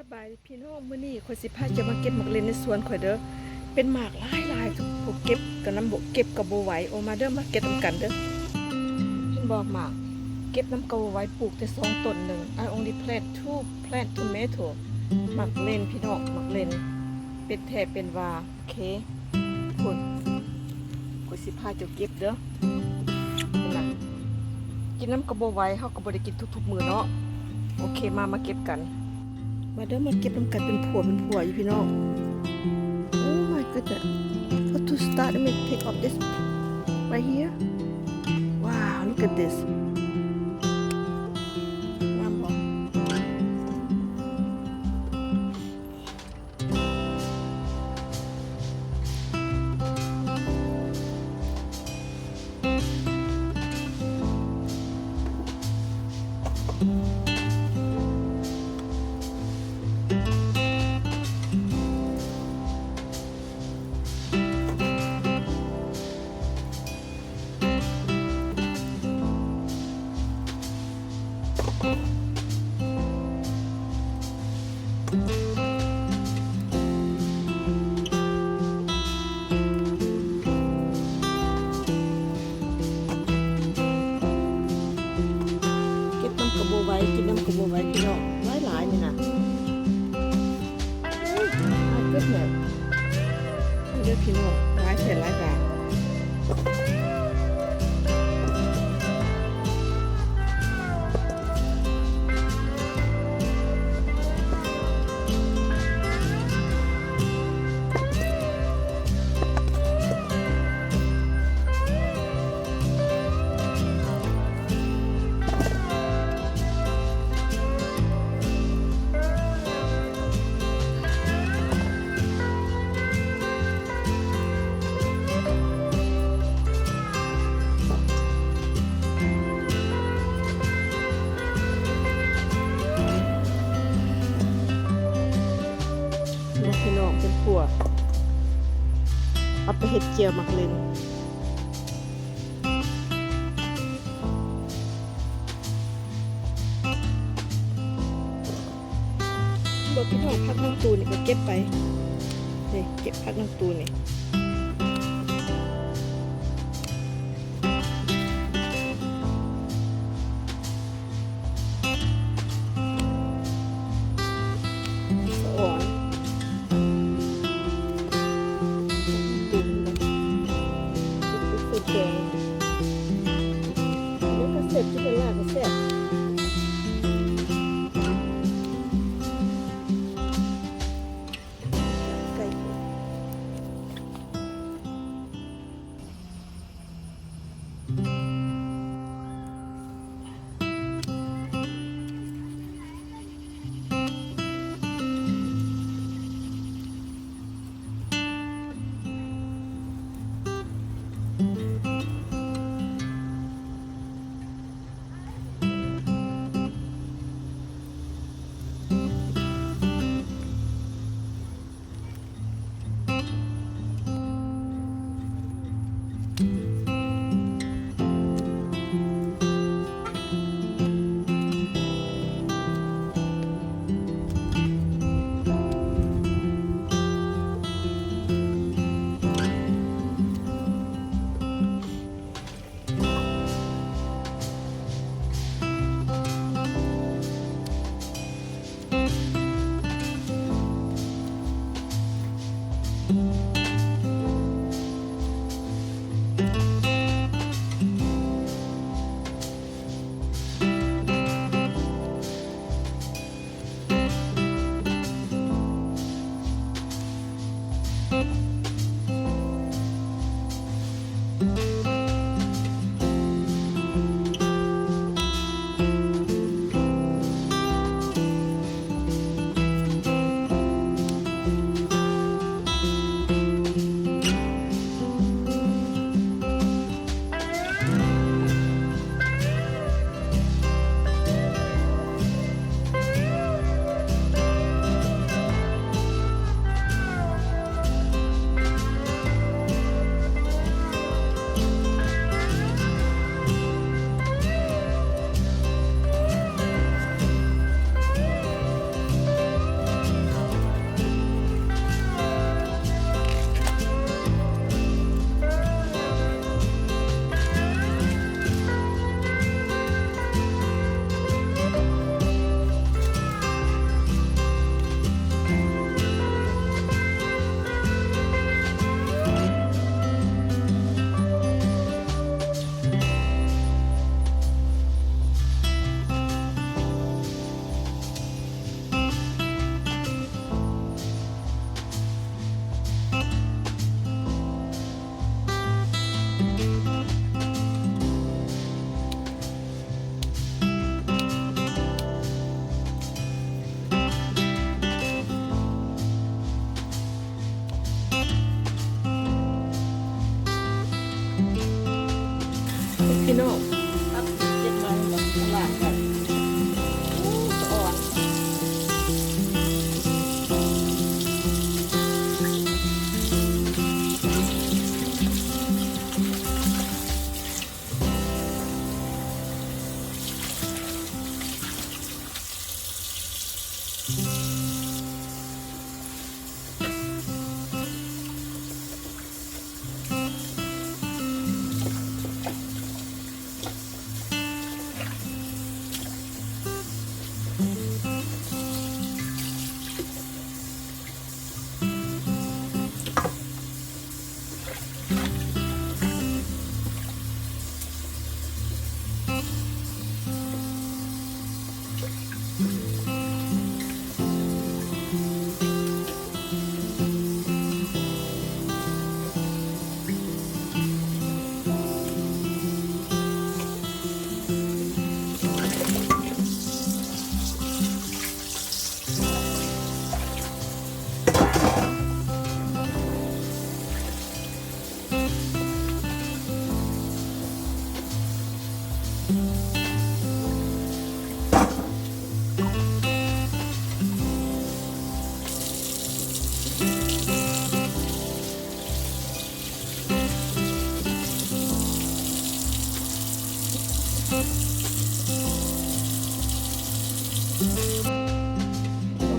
ສະບາຍດີພີ່ນ້ອງ, ມື້ນີ້ຂ້ອຍຊິພາເຈົ້າມາເກັບໝາກເລັ່ນໃນສວນຂ້ອຍເດີ້. ເປັນໝາກຫຼາຍໆ ຜູ້ເກັບກໍນຳ ບໍ່ເກັບກໍບໍ່ໄຫວ. ໂອ ມາເດີ້ ມາເກັບນຳກັນເດີ້. ເຫັນບໍ່ ໝາກ ເກັບນຳກໍບໍ່ໄຫວ, ປູກແຕ່ສອງຕົ້ນໜຶ່ງ. I only plant two plant tomato. ໝາກເລັ່ນພີ່ນ້ອງ, ໝາກເລັ່ນ ເປັນແທ້ເປັນວ່າ. ໂອເຄ ພຸ້ນ ຂ້ອຍຊິພາເຈົ້າເກັບເດີ້. ພຸ້ນນະ ກິນນຳກໍບໍ່ໄຫວ, ເຮົາກໍບໍ່ໄດ້ກິນທຸກໆມື້ເນາະ. ໂອເຄ ມາ ມາເກັບກັນ. ມາເດີ້ ມາເກັບນຳກັນ ເປັນພົວເປັນພົວຢູ່ພີ່ນ້ອງ. Oh my goodness. Got to start, let me take off this right here. Wow, look at this. ງາມບໍ່? ເກັບນຳກໍບໍ່ໄຫວ, ກິນນຳກໍບໍ່ໄຫວພີ່ນ້ອງ, ຫຼາຍໆນີ້ນະ. ເອີຍ ມາເກັບແລ້ວເດີ້ພີ່ນ້ອງ, ຫຼາຍແທ້ຫຼາຍວ່າ. ພີ່ນ້ອງ ເປັນຄົວ ເອົາໄປເຮັດແຈ່ວໝາກເລັ່ນ. ບໍ່ ພີ່ນ້ອງ ຜັກນາງຕູນີ້ກໍເກັບໄປ. ນີ້ ເກັບຜັກນາງຕູນີ້. ສະອອນ ເປັນແກງ ແລ້ວກໍແຊບ ກິນແລ້ວກໍແຊບ. ໄກ່ ມ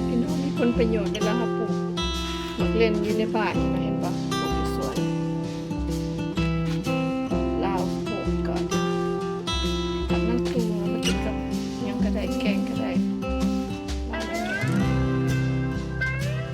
พี่น้อง มีผลประโยชน์เวลาเราปลูกหมากเล่นอยู่ในบ้านนะ เห็นบ่?